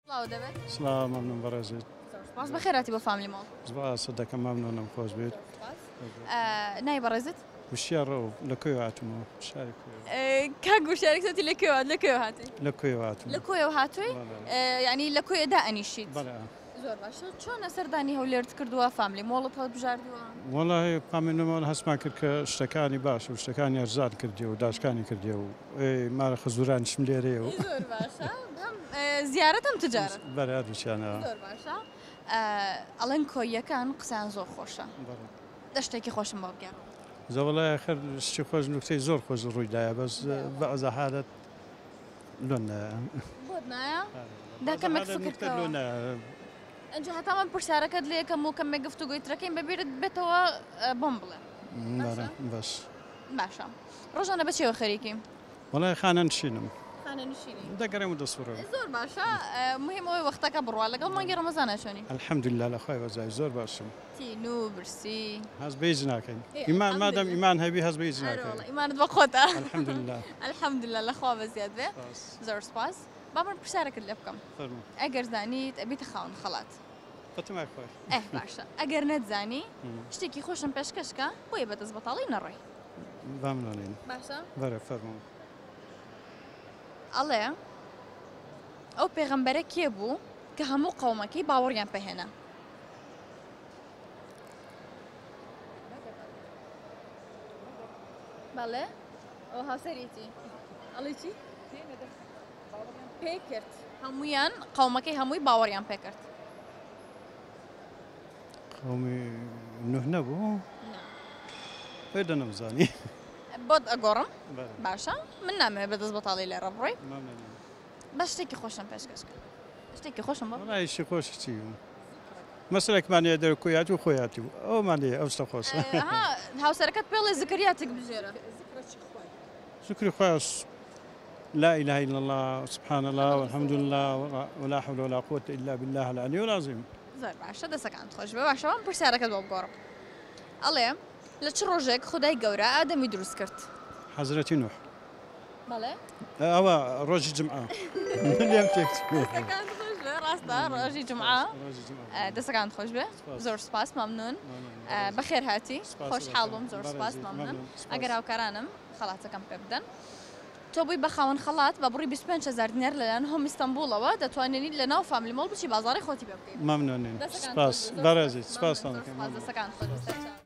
سڵاوت دەبێت. سڵاو مەمنون بەڕێزت. زۆر سوپاس بەخێرهاتی بۆ فاملی مۆڵ. سپاست دەکەم مەمنونم خۆش بیت. زۆر سوپاس. ناوی بەڕێزت؟ وشیار ڕەئوف لە کۆیەوە هاتوومەوە شاری کۆیەوە. کاک وشیار کچەتی لە کوێوە لە کوێوە هاتووی؟ لە کۆیەوە هاتووم. لە کۆیەوە هاتووی؟ یانی لە کۆیە دائەنیشیت؟ بەڵێ. زۆر باشە چۆنە سەردانی هەولێرت کردووە فاملی مۆڵت هەڵبژاردووە؟ وەڵاهی فاملی مۆڵ هەستمان کرد کە شتەکانی باشە و شتەکانی ئەرزان کردیە و داشکانی کردیە و مارە خەزورانیشم لێرەیە و. زۆر باشە هەم زیارەت هەم تجارەت. بەرێ هەردووکیانە. زۆر باشە ئەڵێن کۆییەکان قسەیان زۆر خۆشە. بەڵێ. دە شتێکی خۆشم بۆ بگێڕەوە. جا وەڵای ئاخر شتی خۆش نوکتەی زۆر خۆش ڕووی دایە بەس بەعزە حالەت لۆن نایە. بۆت نایە؟ دا کەمێک فکر کەوە. ئینجا هەتا من پرسیارەکەت لێ کەم و کەمێک گفتوگۆی ترەکەین بە بیرت بێتەوە بۆم بڵێ. بەڵێ باش. باشە ڕۆژانە بە چیەوە خەریکی؟ وەڵای خانەنشینم. خانەنشینی؟ دەگەڕێم و دەسوڕێم. زۆر باشە مهم ئەوەی وەختەکە بڕوا لەگەڵ مانگی ڕەمەزانا چۆنی؟ الحمدللە لە خوای بەزای زۆر باشم. تینوو برسی. هەست بە هیچ ناکەین. ئیمان مادەم ئیمان هەبی هەست بە هیچ ناکەین. ئەرێ وەڵا ئیمانت بە خۆتە. الحمدللە. الحمدللە لە خوا بەزیاد بێ. زۆر سوپاس. با من پرسیارێکت لێ بکەم. فەرموو. ئەگەر زانیت ئەبیتە خاوەن خەڵات. بەتەمای خۆی. ئێ باشە ئەگەر نەتزانی شتێکی خۆشم پێشکەش کە بۆیە بە دەست بەتاڵی نەڕۆی. مەمنونین. باشە. بەرێ فەرموو. ئەڵێ ئەو پێغەمبەرە کێ بوو کە هەموو قەومەکەی باوەڕیان پێ هێنا؟ بەڵێ ئەو هاوسەرێتی ئەڵێ چی؟ پێ کرد هەمویان قەومەکەی هەمووی باوەڕیان پێ کرد. قەومی نوح نەبوو؟ ئێ دەنەمزانی. بۆت ئەگۆڕم باشە من نامەوێت بەدەست بەتاڵی لێرە بڕۆی بەس شتێکی خۆشم پێشکەش کە شتێکی خۆشم بۆ وەڵای شتی خۆش چی مەسەلەکمان هەیە دەرە کۆیاتی و خۆیاتی و ئەومان هەیە ئەو شتە خۆشە هاوسەرەکەت پێڵێ زکریاتێک بژێرە زکری خۆش لا إله إلا الله سبحان الله والحمد لله ولا حول ولا قوة إلا بالله العلي العظيم زۆر باشە دەسەکانت خۆش بێ باشە من پرسیارەکەت بۆ بگۆڕم ئەڵێ لە چ ڕۆژێک خودای گەورە ئادەمی دروست کرد؟ حەزرەتی نوح. بەڵێ. ئەوە ڕۆژی جمعە. لێم تێک چوو. دەستەکانت خۆش بێ ڕاستە ڕۆژی جمعە. دەستەکانت خۆش بێ زۆر سوپاس مەمنون بەخێر هاتی خۆشحاڵ بووم زۆر سوپاس مەمنون ئەگەر هاوکارانم خەڵاتەکەم پێ بدەن. تۆ بووی بە خاوەن خەڵات بە بڕی 25 هەزار دینار لەلایەن هۆم ئیستەنبوڵەوە دەتوانیت لە ناو فاملی مۆڵ بچی بازاڕی خۆتی پێ بکەیت. مەمنونین سوپاس بەڕێزیت سوپاستان دەکەم. دەستەکانت خۆش بێ سەرچاو.